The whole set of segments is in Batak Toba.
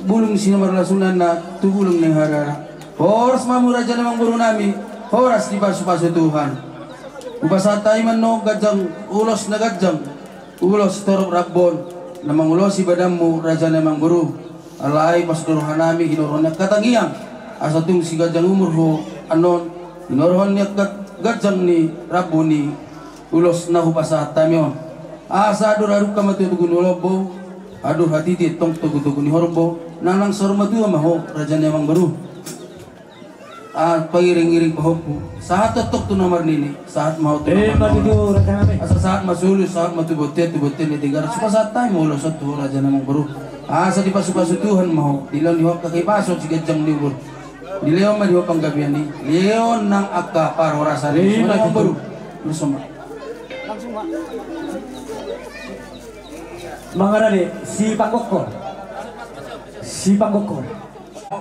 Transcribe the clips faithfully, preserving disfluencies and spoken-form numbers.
Bulung sinumarlasunan na tu bulung ni harara. Horas ma hamu raja ni amangboru nami. Horas dipasupasu Tuhan. Hupasahat hami ma annon ganjang, ulos na ganjang, ulos torop rambu on na mangulosi badanmu raja ni amangboru. Alai pasada roha nami hinorhon ni angka tangiang asa tung siganjang umur ho annon hinorhon ni angka ganjang ni rambu ni ulos na hupasahat hami on. Asa andor hadungka ma tu togu ni lombo, andor hatiti tong togu-togu ni horbo, nang saur matua ma ho raja ni amangboru. Ah, pangiring-iring pahompu, sahat tongtong tu na marnini, sahat ma ho tu na marnono. Asa sahat ma solu, sahat ma tu bontean, tu bontean ni Tigaras, hupasahat hami ma ulos on tu ho raja ni amangboru. Asa dipasupasu Tuhan ma ho, dilehon di ho angka hipason siganjang ni umur. Dilehon ma di ho panggabean i, lehon nang angka parhorasan i. Ima tutu. Langsung ma. Mangarade, si pangkokko. Si pangkokko.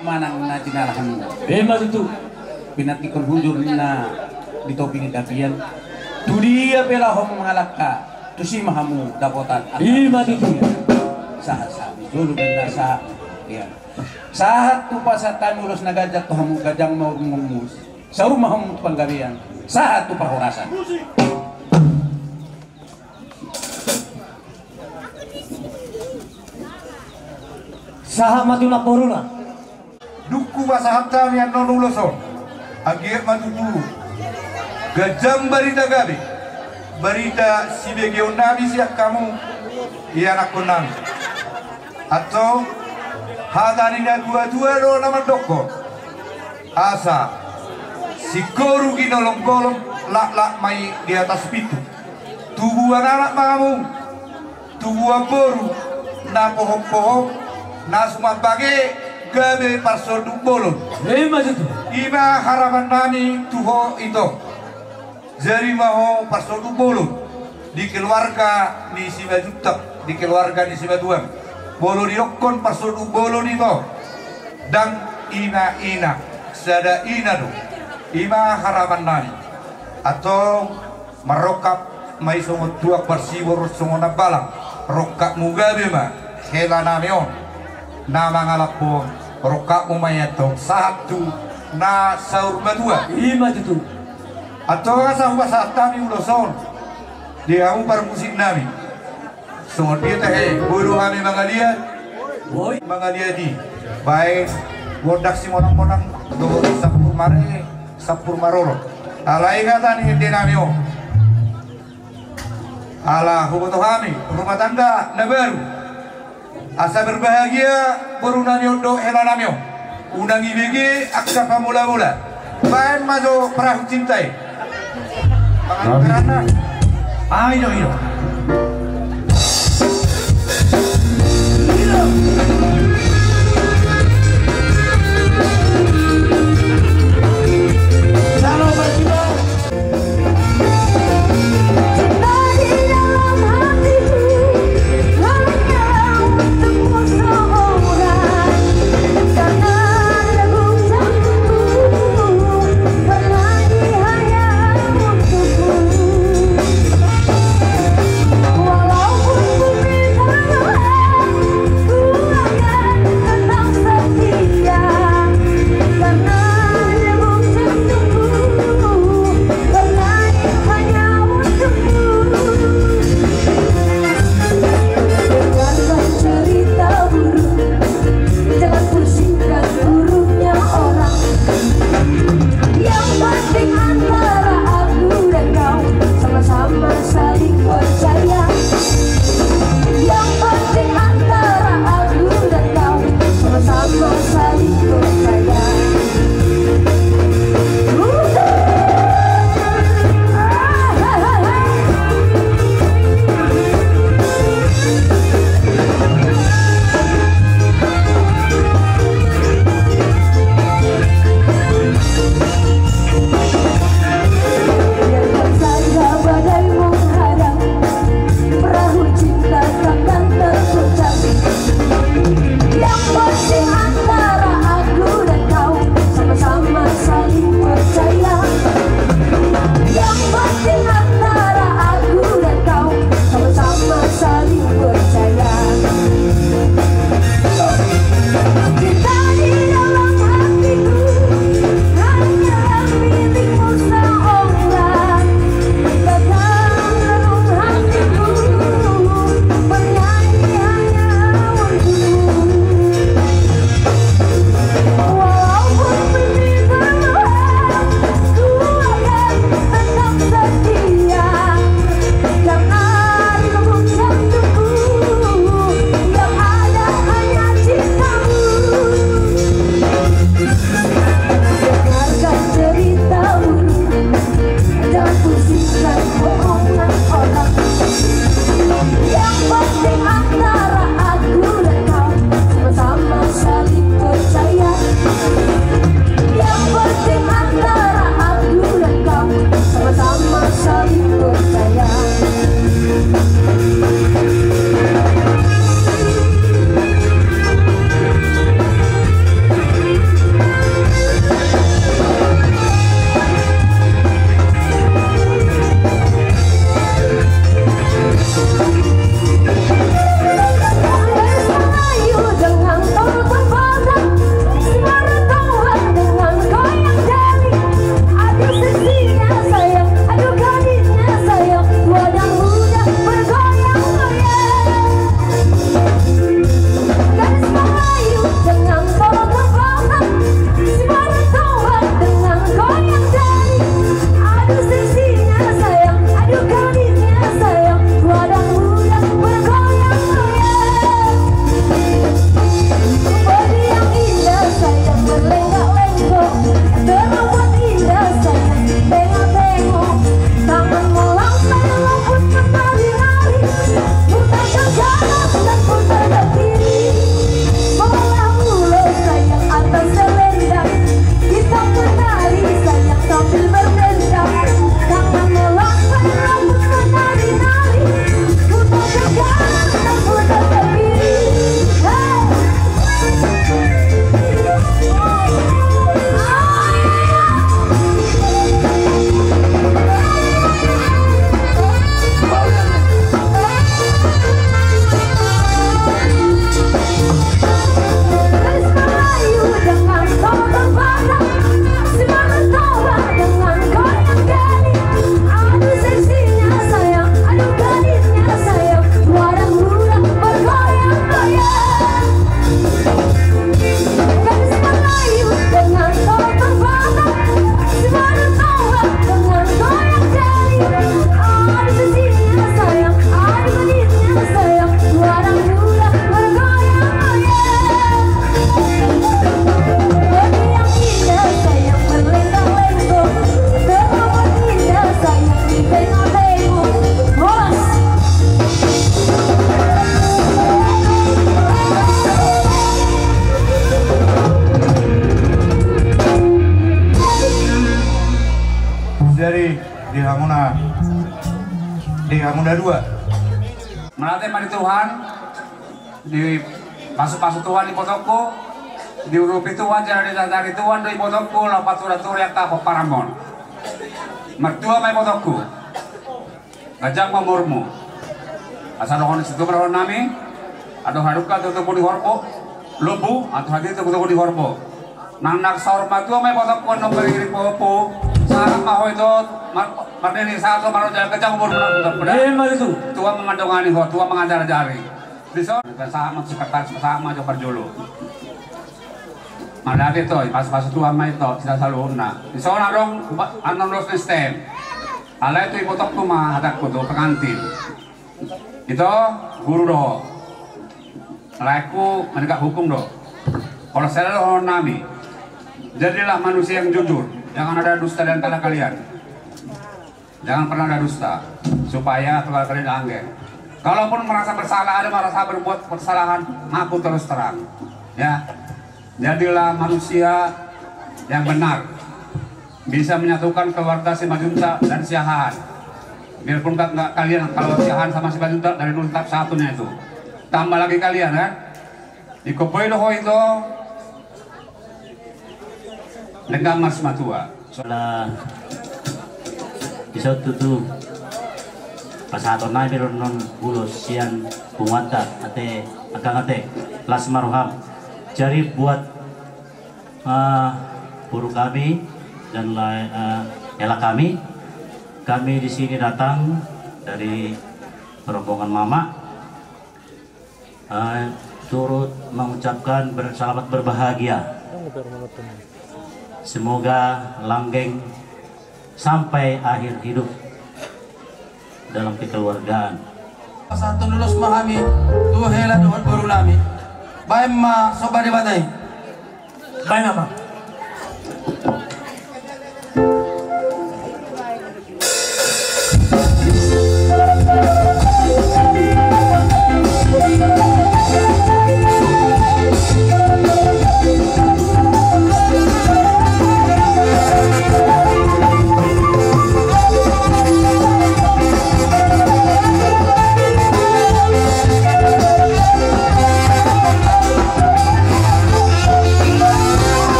Manang na jinalahan. Ima tutu. Pinantikkon hujur ninna di topi ni tapian. Tu dia pe laho mangalangka, tusi ma hamu dapotan. Ima tutu. Sahat, sahat. Jolo ninna sahat. Ia. Sahat hupasahat hami ulos na ganjang tu hamu, ganjang ma umurmu. Saur ma hamu tu panggabean. Sahat tu parhorasan. Sahat ma tu namboruna. Dung hupasahat hami annon ulos on, anggiat ma tutu ganjang barita gabe, barita sibegeon nami sian hamu ianakhon nami. Antong, hata ni natua-tua do na mandokkon, asa singkoru ginolong-golong, laklak ma i di atas pintu. Tubuan anak ma hamu, tubuan boru na pohom-pohom, na suman bage gabe parsonduk bolon. Ima tutu. Ima harapan nami tu ho ito. Jadi ma ho parsonduk bolon di keluarga ni Simanjuntak, di keluarga ni Simatuam. Molo didok parsonduk bolon ito, ndang ina-ina, sada ina do. Ima harapan nami. Antong marrongkap ma i songon tuak, marsibor songon ambalang. Rongkapmu gabe ma hela nami on na mangalangka on. Rongkapmu ma i antong sahat tu na saur matua. Ima tutu. Antong asa hupasahat hami ulos on di hamu parmusik nami. Songon dia tahe, boi do hami mangaliat. Boi. Mangaliat i. Baen gondang simonang-monang dohot sampur mare, sampur marorot. Alai hata ni ende nami on, ala huboto hami rumah tangga na baru. Asa berbahagia boru nami on dohot hela nami on. Unang ibege angka pamula-mula. Baen ma jo perahu cinta i. Pangan karana. Ai do, ai do. Hamuna di hamuna dua. Mauliate ma di Tuhan, dipasupasu Tuhan ibotongku, diurupi Tuhan, jala diajari Tuhan do ibotongku laho paturaturai angka pomparanmon. Martua ma ibotongku. Ganjang ma umurmu. Asa dohonon situtu ma dohonon nami. Andor halumpang tu togu ni horbo. Lombu, andor hatiha tu togu ni horbo. Nang na saur matua ma ibotongku, nang na mariri popu. Sahat ma ho ito, mar-, marnini sahat ma ho, jala ganjang umurmu nang tu togu. Ima tutu. Tua ma mandongani ho, tua ma mangajarajari. Dison, sahat ma tu sekretaris, sahat ma jo parjolo. Mauliate ito, ipasupasu Tuhan ma ito, sian saluhutna. Dison adong, upa-, annon dos ni S T M. Alai tu ibotongku ma hatangku tu pengantin. Ito, guru do ho. Laengku menegak hukum do. Kalau saya dohonon nami. Jadilah manusia yang jujur. Jangan ada dusta di antara kalian. Jangan pernah ada dusta, supaya keluarga ini langgeng. Kalaupun merasa bersalah, ada merasa berbuat kesalahan, ngaku terus terang. Ya, jadilah manusia yang benar, bisa menyatukan keluarga Simanjuntak dan Siahaan. Biarpun nggak, nggak kalian, kalau Siahaan sama Simanjuntak dari dulu tetap satunya itu. Tambah lagi kalian, kan? Ingkon boi do ho ito. Denggan ma simatua. Ala dison tutu pasahaton nami do annon ulos sian punguanta, ate, angkang ate, las ma roham. Jadi buat, eh, boru kami dan la-, eh, hela kami, kami di sini datang dari rombongan mama. Eh, turut mengucapkan ber-, selamat berbahagia. Semoga langgeng sampai akhir hidup dalam kekeluargaan. Pasahathon ulos ma hami tu hela dohot boru nami. Baen ma somba Debata i. Baen ma.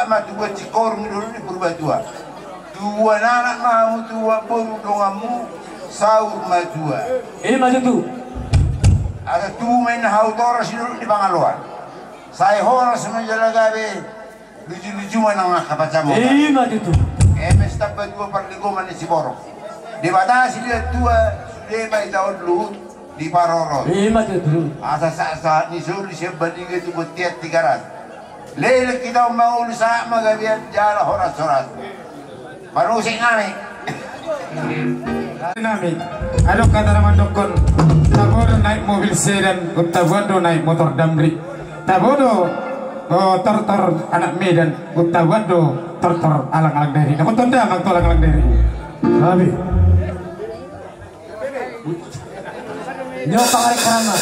Ma tubuan singkoru ni dohot ni Purbatua. Tubuan anak ma hamu, tubuan boru donganmu, saur matua. Ima tutu. Asa tubu ma inna hau toras ni dohot ni pangaloan. Sai horas ma jala gabe, luju-luju ma nang angka pansamotan. Ima tutu. Eme sitamba dua parlinggoman ni siborok. Debata silehon tua, sude ma ita on luhut diparorot. Ima tutu. Asa sahat-sahat ni solu sian Baliga tu bontean Tigaras. Leleng hita on mangolu, sahat ma gabean jala horas-horas. Manusik nami. Nami. Adong hata na mandokkon, tabo do naek mobil sedan, taboan do naek motor Damri. Tabo do, o, tortor anak Medan, taboan do tortor alang-alang Dairi. Nangkon tonda ma tu alang-alang Dairi. Nami. Nyo pangarik karama.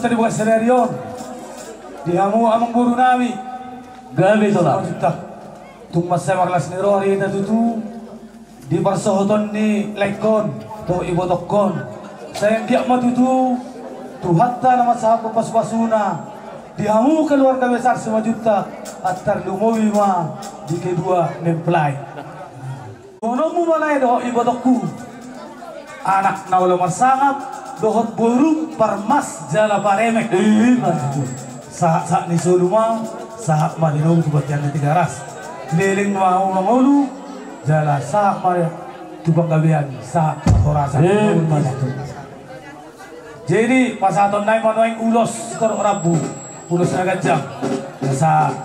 Di bagasan sadari on, di hamu amangboru nami, gabe tona. Tung mansai marlas ni roha do hita tutu di parsohoton ni laengkon dohot ibotongkon. Sai anggiat ma tutu Tuhanta na mansahaphon pasupasuna di hamu keluarga besar Simanjuntak, antar lumobi ma di kedua mempelai. Dohononmu ma lae dohot ibotongku, anak na olo marsangap dohot boru parmas jala paremek. Ima tutu. Sahat-sahat ni solu ma, sahat ma di nomu tu bontean ni Tigaras. Leleng ma hamu mangolu, jala sahat ma tu panggabean, sahat tu parhorasan. Ima tutu. Jadi pasahatonnami ma nuaeng ulos torop rambu, ulos na ganjang. Sahat.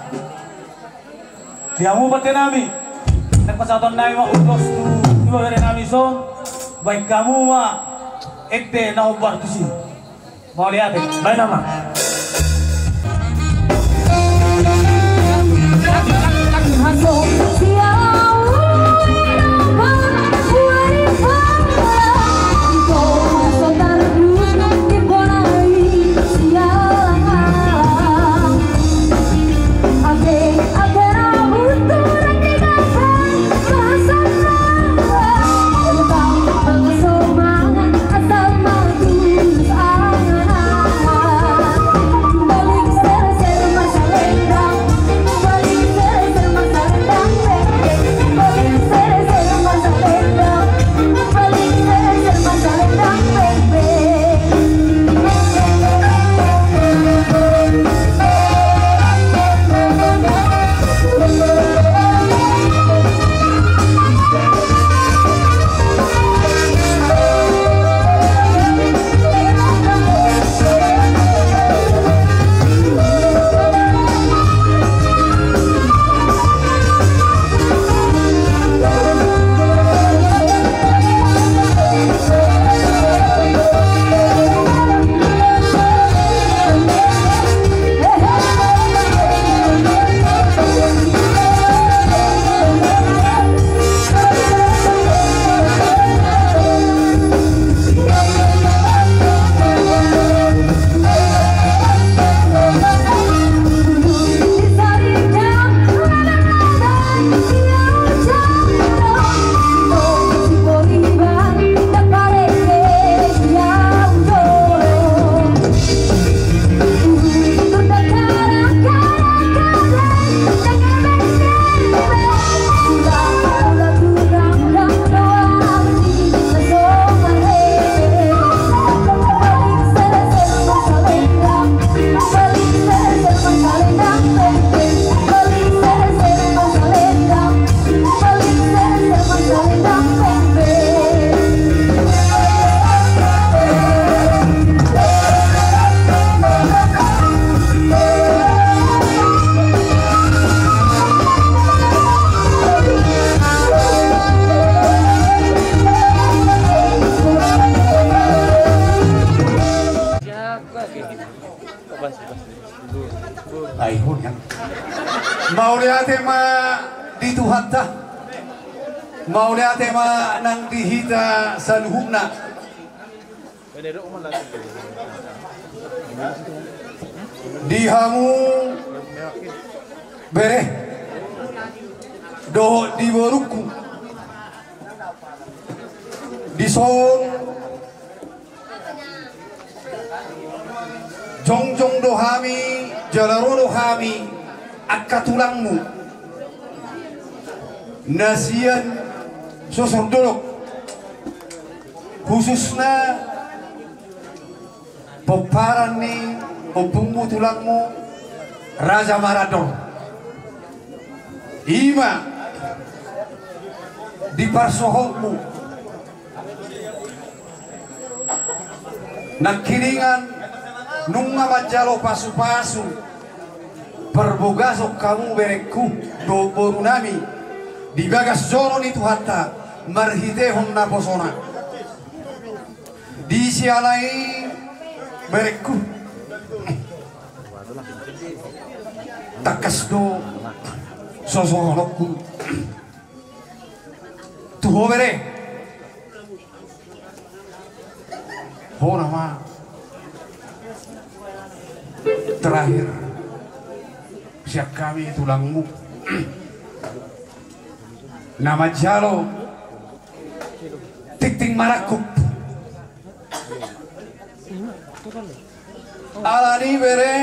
Di hamu bontenami, naeng pasahatonnami ma ulos tu ibeberenami dison, baen hamu ma ende na hombar tusi. Mauliate. Baen ma. Ai, hon, ya. Mauliate ma di Tuhanta. Mauliate ma nang di hita saluhutna. Di hamu bere dohot di borungku. Dison jongjong do hami, jala ro do hami, angka tulangmu na sian Sosor Dolok, khususna pomparan ni ompungmu, tulangmu, Raja Marandor. Ima di parsohotmu nangkiningan nunga manjalo pasupasu parbogason hamu berengku dohot borunami di bagas joro ni Tuhanta marhitehon naposona. Di siala i berengku, tangkas do sosorohononku tu ho bere. Ho nama Terakhir, sian hami tulangmu na manjalo tingting marangkup. Alani bere,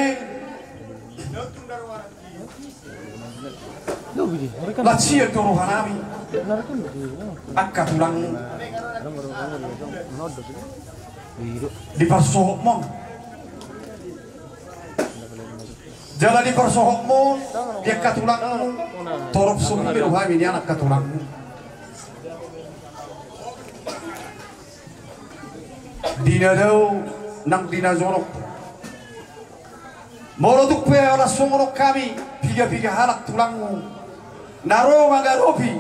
lansia do rohanami angka tulangmu di parsohotmon. Jala di parsohotmon di angka tulangmu, torop songon i do hami nian angka tulangmu. Di na dao nang di na jonok. Molo tung pe holan songon on hami piga-piga halak tulangmu na ro mangadopi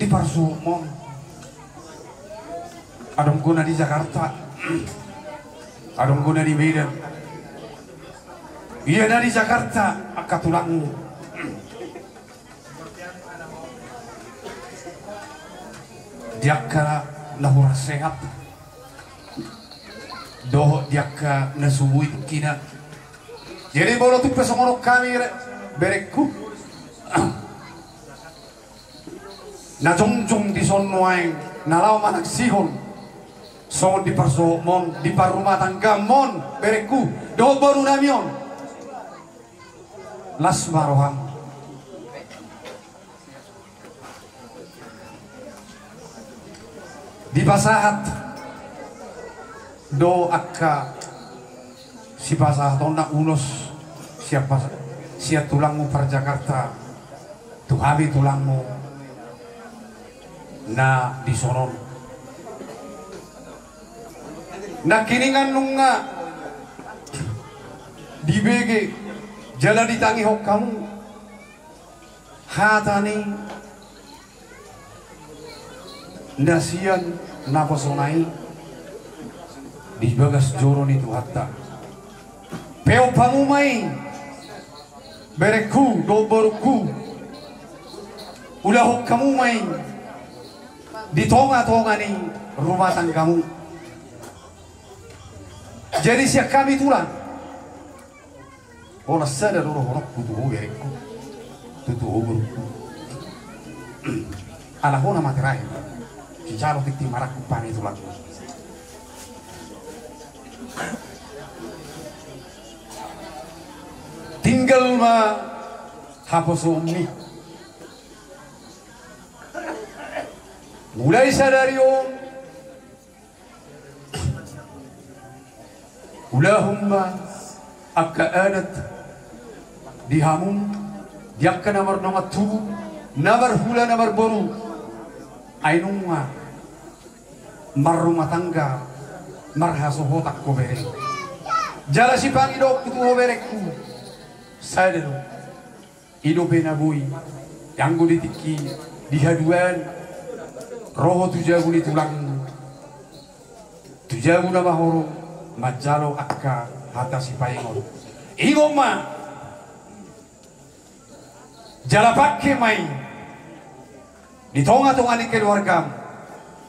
di parsohotmon. Adong do na di Jakarta, adong do na di Medan. Ia na di Jakarta angka tulangmu, di angka na hurang sehat dohot di angka na so boi tingkina. Jadi molo tung pe songon on hami, berengku, na jongjong dison nuaeng na laho manaksihon songon di parsohotmon, di parrumatanggamon, berengku, dohot borunami on, las ma roham. Dipasahat do angka sipasahatonna ulos sian pas-, sian tulangmu par Jakarta tu hami tulangmu na dison on. Nangkiningan nunga dibege jala ditangihon hamu hata ni na sian naposona i di bagas joro ni Tuhanta. Peop hamu ma i, berengku dohot borungku. Ulahon hamu ma i di tonga-tonga ni rumah tanggamu. Jadi sian hami tulang, holan sada do dohononku tu ho berengku, tu, tu ho borungku. Ala hona ma terakhir, sijalo tingting marangkup hami tulang. Tinggal ma haposoonni. Mulai sadari on, ulahon ma angka adat di hamu, di angka na mardongan tubu, na marhula na marboru. Ai nunga marrumah tangga, marhasohotan ho bere. Jala sipangidoonku tu ho berengku, sada do. I dope na boi, anggo di tingki di haduan, ro ho tu jabu ni tulang, tu jabu na mahorong, manjalo angka hata sipaingot. Ingot ma, jala pangke ma i di tonga-tonga ni keluargam.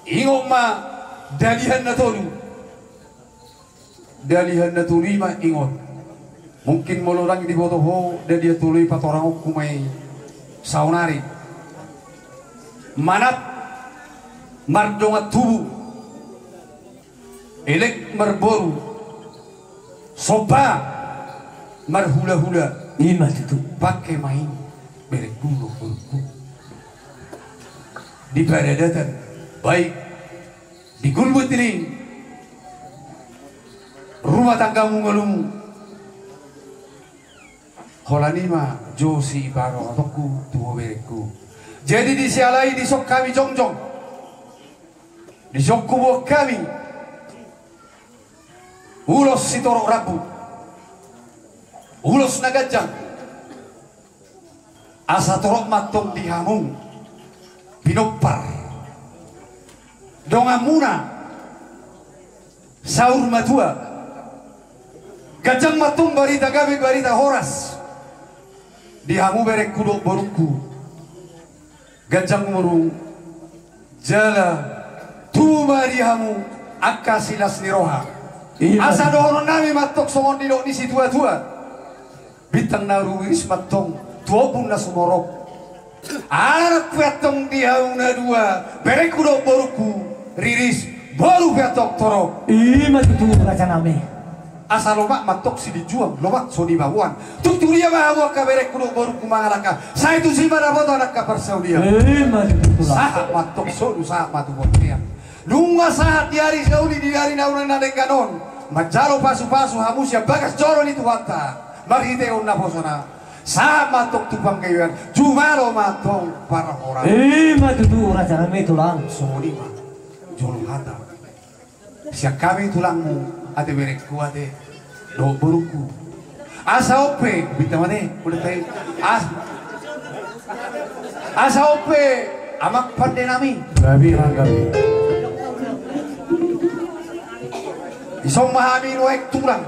Ingot ma, dalihan na tolu. Dalihan na tolu i ma ingot. Mungkin molo ndang diboto ho dalihan tolu i, patorangonku ma i saonari. Manat mardongan tubu, elek marboru, somba marhulahula. I ma tutu. Pangke ma i, berengku dohot borungku, di paradatan, baik di gulmit ni rumah tanggamu, ngolum. Holan i ma jo sipasahatonku tu ho berengku. Jadi disiala i dison hami jongjong, dison huboan hami ulos sitorop rambu, ulos na ganjang. Asa torop ma antong di hamu pinompar donganmuna saur matua. Ganjang ma antong barita gabe, barita horas di hamu berengku dohot borungku. Ganjang umurmu, jala tubu ma di hamu Angka silas ni roha. Asa dohonon nami ma antong songon nidok ni situatua. Bintang na rumiris ma antong tu ombun na sumorop. Anak pe antong di hamu na dua, berengku dohot borungku, riris, boru pe antong torop. Ima tutu raja nami. Asa lomak ma antong silinjuang, lomak so di baboan. Tung tu dia ma hamu angka berengku dohot borungku mangalangka, sai tusi ma dapotan angka parsaulian. Ima tutu tulang. Sahat ma antong solu, sahat ma tu bontean. Nunga sahat di ari sauli di ari na unang na denggan on, manjalo pasupasu hamu sian bagas joro ni Tuhanta marhitehon naposona. Sahat ma antong tu panggaian, jumalo ma antong parhorasan. Ima tutu raja nami tulang. Songon i ma jolo hata sian hami tulangmu, ate berengku, ate dohot borungku. Asa on pe, bintang mate, udah tadi. As-, asa on pe, amang pande nami. Gabe, amang gabe. Dison ma hami nuaeng tulang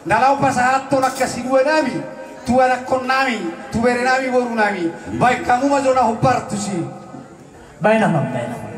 na laho pasahathon angka siduanami tu anakkonnami, tu berenami, borunami. Baen hamu ma jo na hombar tusi. Baen amang, baen amang.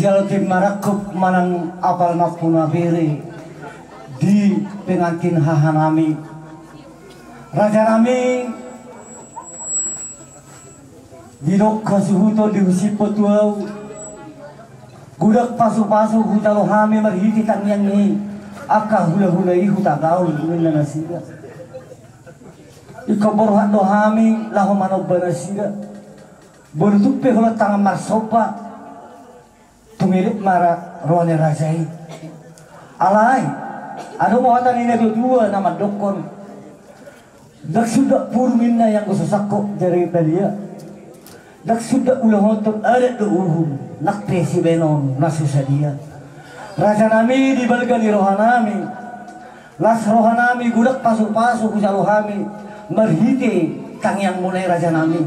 Jalo tim marangkup manang apala nampuna bere di pengantin hahanami. Rajanami, didok hasuhuton dihusipon tu ahu, godang pasupasu hujalo hami marhite tangiang ni angka hulahula i hutagaon ninna nasida. Ingkon borhat do hami laho manomba nasida. Molo tung pe holan tangan marsomba, tumelik ma ra-, roha ni raja i. Alai adong ma hata ni na dua-dua na mandokkon: Ndang sundat puru ninna i anggo so sangkot jari padia. Ndang sundat ulaonta adat do uhum, nang pe sibahenon na so sadia. Rajanami di balga ni rohanami, las rohanami, godang pasupasu hujalo hami marhite tangiangmuna i rajanami.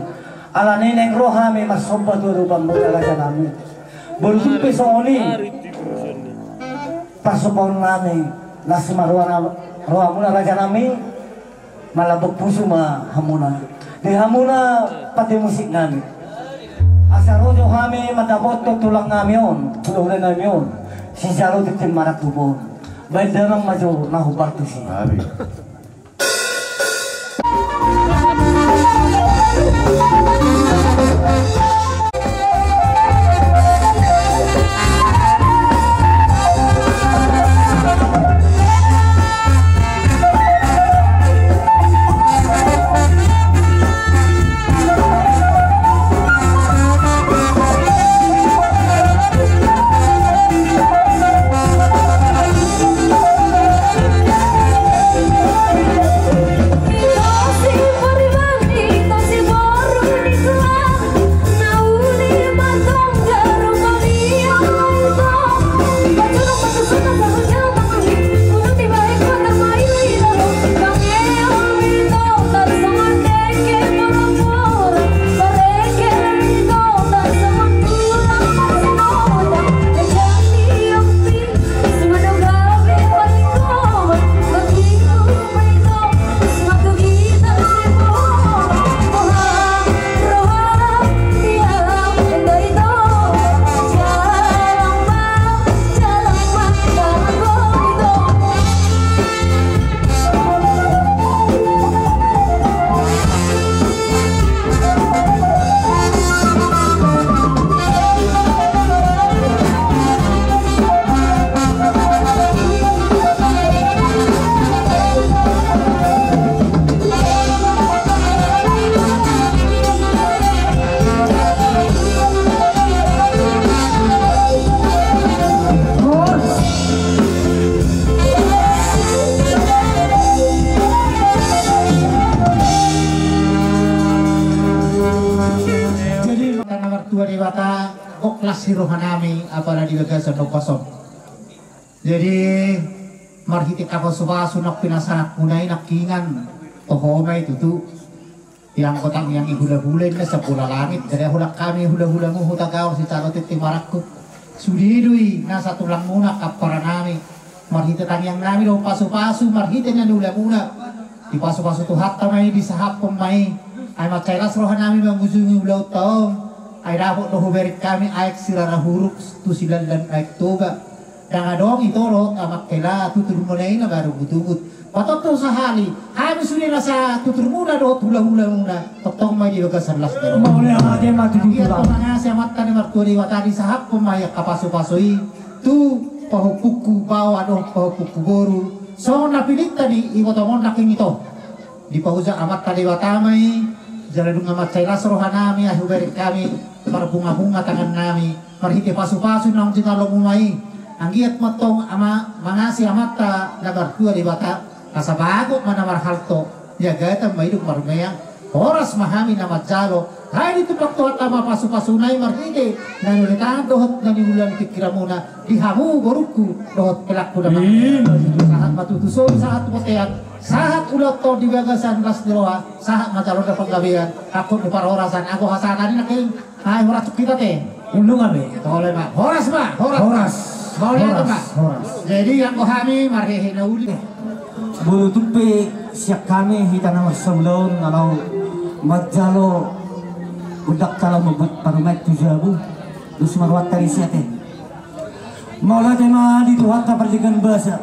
Alani i naeng ro hami marsomba tu adopanmuna rajanami. Molo tung pe songon i parsombaonnami, las ma roha-, rohamuna rajanami. Malambok pusu ma hamuna. Di hamuna pande musiknami, asa ro jo hami mandapothon tulangnami on, hulahulanami on, sijalo tintin marangkup on. Baen damang ma jo na hombar tusi. Jadi, na martua Debata, gok las ni rohanami apala di bagasan ombas on. Jadi marhite hapasupasu nang pinasahatmuna i nangkingan toho ma i tutu. Ianggo tangiang ni hulahula ninna sian bola langit, jadi holan hami hulahulamu hutagaon sijalo tintin marangkup. Sude do i nasa tulangmuna, pomparanami. Marhite tangiangnami dohot pasupasu marhite na niulamuna, dipasupasu Tuhanta ma i, disahaphon ma i. Ai mansai las rohanami mangujungi ulaonta on. Ai dapot do hubereng hami aek Sirara Huruk tu Silallan Aek Toba. Ndang adong ito dohot amang hela tuturmuna i na marungutungut. Patontu sahali, hami sude nasa tuturmuna dohot hulahulamuna, tongtong ma i di bagasan las ni roha. Mauliate ma tutu. Anggiat ma mangasi Amanta na martua Debata, disahaphon ma i angka pasupasu i tu pahompungku baoa dohot pahompungku boru, songon na pilinta ni ibotom on nangkin ito. Dipahuja Amanta Debata ma i, jala dung mansai las rohanami, ai hubereng hami marbungabunga tangannami marhite pasupasu naung jinalomu ma i. Anggiat ma tong ama mangasi Amanta na martua Debata, asa bagot ma na marhalto, niagatan ma idop marmeang. Horas ma hami na manjalo, ai ditumpak Tuhanta ma pasupasuna i marhite na niula ni tangan dohot na niula ni pingkiranmuna di hamu borungku dohot helangku na marmeang. Sahat ma tutu solu, sahat tu bontean, sahat ulaonta on di bagasan las ni roha, sahat ma jaloonta panggabean, angkup ni parhorasan, anggo hasahatan i nangkin, ai horas tu hita te. Undungan be. Tole ma. Horas ma, horas. Horas. Mauliate ma. Horas, horas. Jadi anggo hami marhehe na uli. Molo tung pe sian hami hita na marsaula on na laho manjalo gondang, laho mambuat parumaen tu jabu, dos ma rohanta disi ate. Mauliate ma di Tuhanta pardenggan basa.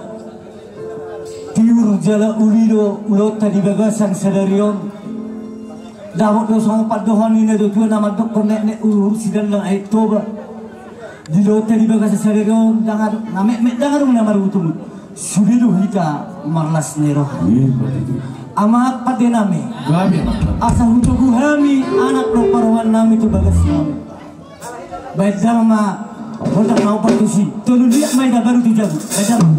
Tiur jala uli do ulaonta di bagasan sadari on. Dapot do songon pandohan ni natuatua na mandokkon neknek uhur sidang na aek Toba. Di ulaonta di bagasan sadari on ndang adong na metmet, ndang adong na marungutungut. Sude do hita marlas ni roha. Ima tutu. Amang pande nami. Gabe ma. Asa hutogu hami anak dohot parumaen nami tu bagas nami. Baen damang ma gondang na hombar tusi. Tolu liat ma i na baru tu jabu. Baen damang.